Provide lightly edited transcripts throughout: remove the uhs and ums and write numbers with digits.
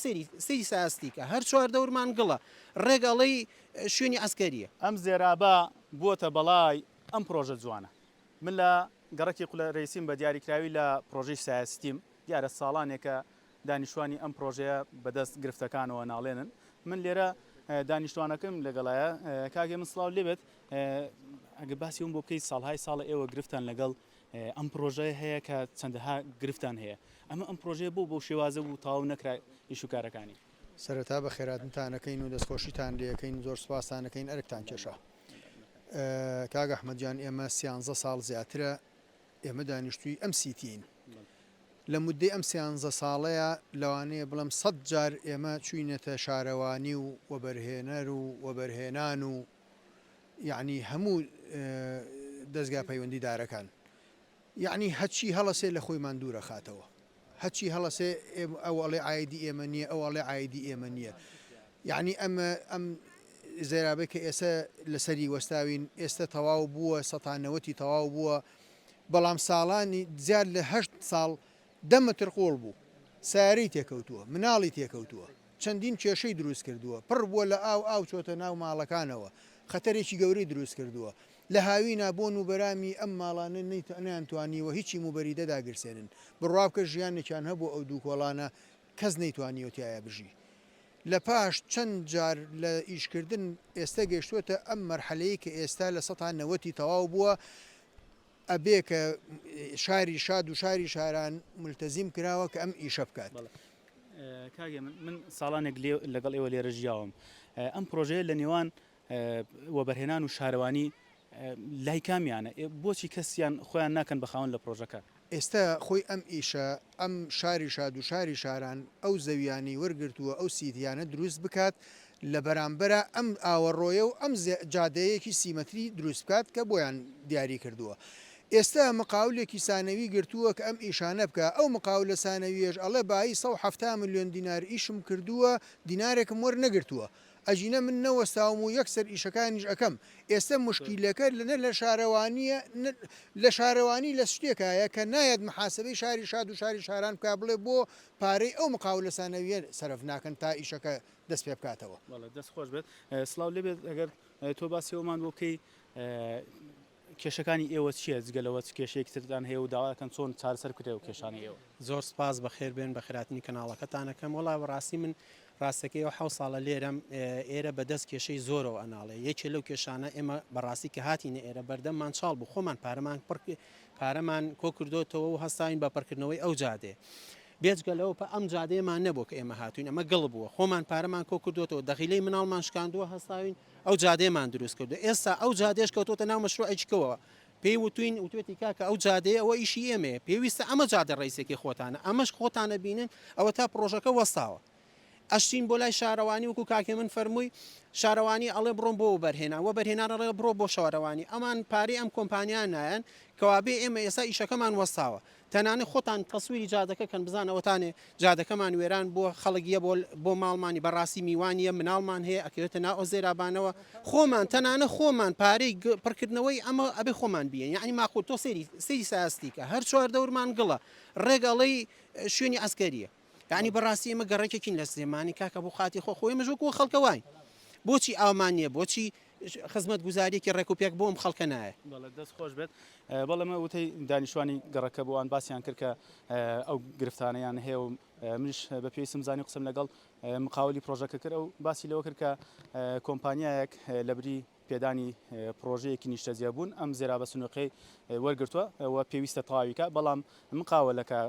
سەیری سەیری ساستیکە هەر چواردەورمان گڵە ڕێک ئەڵێی شوێنی عەسکەریە. ئەم زێرابە بووەتە بەڵای ئەم پرۆژە جوانە. من لە گەڕەکی قولە رەیسیم بە دیاریکراوی لە پرۆژەی سایەسیتیم، دیارە ساڵانێکە دانیشتوانی ئەم پرۆژەیە بەدەست گرفتەکانەوە ناڵێنن. من لێرە دانیشتوانەکەم لەگەڵایە. کاک هێمن سڵاو لێبێت، ئەگەر باسی ئەوم بۆ بکەیت ساڵهای ساڵە ئێوە گرفتان لەگەڵ ئەم پرۆژەیە هەیە کە چەندەها گرفتان هەیە، ئەمە ئەم پرۆژەیە بۆ بەو شێوازە بوو تەواو نەکرا ئیش و کارەکانی؟ سەرەتا بەخێراتنتان ئەکەین و دەستخۆشیتان لێ ئەکەین زۆر سوپاستان ئەکەین ئەرکتان کێشا. کاک ئەحمەد گیان ئێمە سیانزە ساڵ زیاترە ئێمە دانیشتووی ئەم سیتیین لە مودەی ئەم سیانزە ساڵەیا لەوانەیە بڵێم سەد جار ئێمە چووینەتە شارەوانی و وەبەرهێنەر و وەبەرهێنان و یەعنی هەموو دەزگا پەیوەندی دارەکان یەعنی هەچی هەڵەسێ لە خۆیمان دوورە خاتەوە هەچی هەڵەسێ ئەو ئەڵێ عایدی ئێمە نییە ئەو ئەڵێ عایدی ئێمە نییە یەعنی ئەمە ئەم زێرابەی کە ئێستا لەسەری وەستاوین ئێستا تەواو بووە سەتا نەوەتی تەواو بووە بەڵام ساڵانی زیاد لە هەشت ساڵ دە مەتر قوڵ بوو سیارەی تێکەوتووە مناڵی تێکەوتووە چەندین کێشەی دروست کردووە، پڕ بووە لە ئاو، ئاو چۆتە ناو ماڵەکانەوە، خەتەرێکی گەورەی دروست کردووە. لە هاوینا بۆن و بەرامی ئەم ماڵانە نەیانتوانیوە هیچی موبەریدە داگرسێنن. بڕوا بکە ژیانێکیان هەبوو ئەو دوو کۆڵانە کەس نەیتوانیوە تیایا بژی. لە پاش چەند جار لە ئیشکردن ئێستە گەیشتووەتە ئەم مەرحەلەی کە ئێستا لە سەتا نەوەتی تەواو بووە، ئەبێ کە شاری شاد و شاری شاران مولتەزیم کراوە کە ئەم ئیشە بکات. بەڵێ کاک هێمن من ساڵانێک لێ لەگەڵ ئێوە لێرە ژیاوم ئەم پرۆژەیە لە نێوان وەبەرهێنان و شارەوانی لای کامیانە بۆچی کەسیان خۆیان ناکەن بە خاوەن لە پرۆژەکە؟ ئێستا خۆی ئەم ئیشە ئەم شاری شاد و شاری شاران ئەو زەویانەی وەرگرتووە ئەو سیتیانە دروست بکات لە بەرامبەرا ئەم ئاوەڕۆیە و ئەم جادەیەکی سی مەتری دروست بکات کە بۆیان دیاری کردووە. ئێستا مقاولێکی سانەوی گرتووە کە ئەم ئیشانە بکا، ئەو مقاولە سانەویەش ئەڵێ بایی 170 ملیۆن دینار ئیشم کردووە دینارێکم وەرنەگرتووە. ئەگینا من نەوەستاوم و یەکسەر ئیشەکانیش ئەکەم. ئێستا موشکیلەکە نە لە شارەوانییە نە لە شارەوانی لە شتێکایە کە نایەت محاسەبەی شاری شاد و شاری شاران بکا بڵێ بۆ پارەی ئەو مقاولە سانەوییە سەرف ناکەن تا ئیشەکە دەست پێ بکاتەوە. بەڵێ دەست خۆش بێت. سڵاو لێ بێت ئەگەر تۆ باسی ئەومان بۆ بکەی کێشەکانی ئێوە چییە جگە لەوە چ کێشەیەکی ترتان هەیە و داوا دەکەن چۆن چارەسەر بکرێت ئەو کێشانەی ئێوە؟ زۆر سپاس بەخێر بێن بەخێراتنی کەناڵەکەتان ئەکەم وەڵا بەڕاستی من ڕاستەکەی ئەو حەو ساڵە لێرەم ئێرە بەدەست کێشەی زۆرەوە ئەناڵێ یەکێ لەو کێشانە ئێمە بەڕاستی کە هاتینە ئێرە بەردەممان چاڵ بوو خۆمان پارەمان پڕ پارەمان کۆ کردۆتەوە و هەستاوین بە پڕکردنەوەی ئەو جادەیە بێجگە لەوە پە ئەم جادەیەمان نەبوو کە ئێمە هاتوین ئەمە گڵ بووە خۆمان پارەمان کۆ کردوێتەوە دەغیلەی مناڵمان شکاندووە هەستاوین ئەو جادەیەمان دروست کردو ئێستا ئەو جادەیەش کەوتۆتە ناو مەشروعێکیکەوە پێی وتوین وتوێتی کاکە ئەو جادەیە ئەوە ئیشی ئێمەیە پێویستە ئەمە جادە ڕئیسێکی خۆتانە ئەمەش خۆتانە بینن ئەوە تا پڕۆژەکە وەستاوە ئەشچین بۆ لای شارەوانی وەکو کاک هێمن فەرمووی شارەوانی ئەڵێ بڕۆن بۆ وەبەرهێنان وەبەرهێنان ئەڵێ بڕۆ بۆ شارەوانی ئەمان پارەی ئەم کۆمپانیا نایەن کەوابێ ئێمە ئێستا ئیشەکەمان وەستاوە تەنانەت خۆتان تەسویری جادەکە کەن بزان ئەوەتانێ جادەکەمان وێران بووە خەڵک یە بۆ بۆ ماڵمانی بەڕاستی میوان یە مناڵمان هەیە ئەکەوێتە ناو ئەو زێرابانەوە خۆمان تەنانە خۆمان پارەی پڕکردنەوەی ئەمە ئەبێ خۆمان بیەن یعنی ماخۆ تۆ سەیری سەیری ساستیکە هەر چواردەورمان گڵە ڕێک ئەڵێی شوێنی عەسکەریە یعنی بەڕاستی ئێمە گەڕەکێکین لە سلێمانی کاکە بۆ خاتی خۆ خۆ ئێمەش وەکو خەڵکە واین بۆچی ئاومان نییە بۆچی خزمەت گوزاریەکی ڕێک و پێک بۆ ئەم خەڵکە نایە. بەڵێ دەست خۆش بێت بەڵێ ئەمە وتەی دانیشتوانی گەڕەکە بوو ئەوان باسیان کرد کە ئەو گرفتانەیان هەیە و منیش بە پێویستم زانی قسەم لەگەڵ مقاولی پرۆژەکە کرد ئەو باسی لەوە کرد کە کۆمپانیایەک لەبری پێدانی پرۆژەیەکی نیشتەجێبوون ئەم زێرابە سنووقەی وەرگرتووە و پێویستە تەواوی کە بەڵام مقاولەکە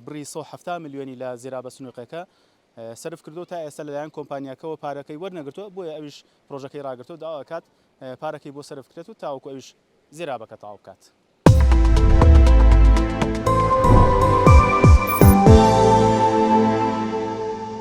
بڕی 170 ملیۆنی لە زێرابە سنووقەکە سەرف کردووە تا ئێستا لەلایەن کۆمپانیاکەوە پارەکەی وەرنەگرتووە بۆیە ئەویش پرۆژەکەی ڕاگرتووە داوا ئەکات پارەکەی بۆ سەرف بکرێت و تاوەکو ئەویش زێرابەکە تەواو بکات.